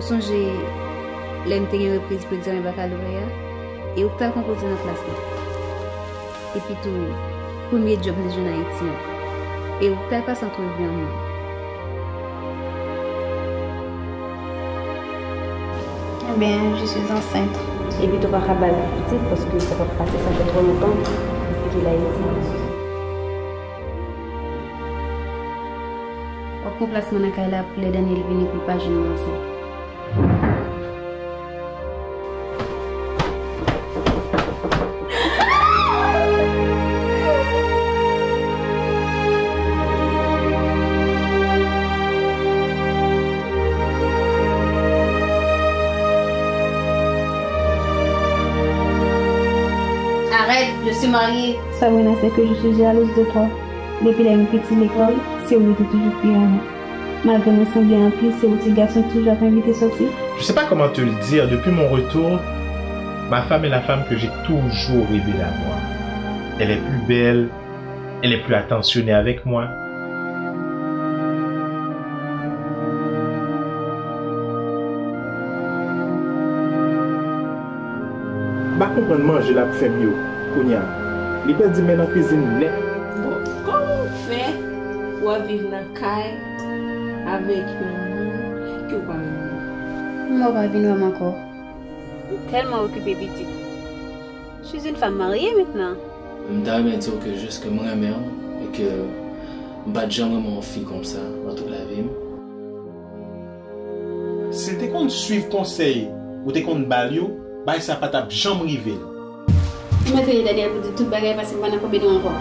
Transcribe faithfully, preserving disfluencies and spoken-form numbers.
Sonje lè m te gen repriz pou egzamen bakaloreya, e ou k t al konpoze nan klas mwen. Epi tou, premye djòb m te jwenn Ayiti an, e ou k t al pase antrevi an mwen. Eh bien, je suis enceinte. Epi tou pa ka ba l pitit paske sa p ap pase, sa fè twò lontan depi l kite Ayiti. W ap pran plas mwen nan kay la pou lè Daniel vini pou l pa jwenn mwen ansent. Arrête, je suis mariée. Sabrina, c'est que je suis jalouse de toi. Depi lè m piti lekòl, se ou ki te toujou pi renmen. Malgre nou sanble anpil, se ou ti gason ki toujou ap envite sòti. Je sais pas comment te le dire, depuis mon retour, ma femme est la femme que j'ai toujours rêvé d'avoir. Elle est plus belle, elle est plus attentionnée avec moi. M pa konprann manje l ap fè m yo kounye a. Li pèdi men nan kwizin nèt. Bon, kòman w fè w ap viv nan kay avèk yon moun ke w pa menm renmen? Mwen pa vin wè m ankò. M tèlman okipe pitit. Je suis une femme mariée maintenant. M ta renmen di w ke jis ke m renmen w e ke m pa t janm renmen yon fi konsa nan tout lavi m. Si l te konn swiv konsèy ou te konn ba l yo, bagay sa pa t ap janm rive l. Ou mèt rele Daniel pou di tout bagay paske m pa nan konbit ou ankò.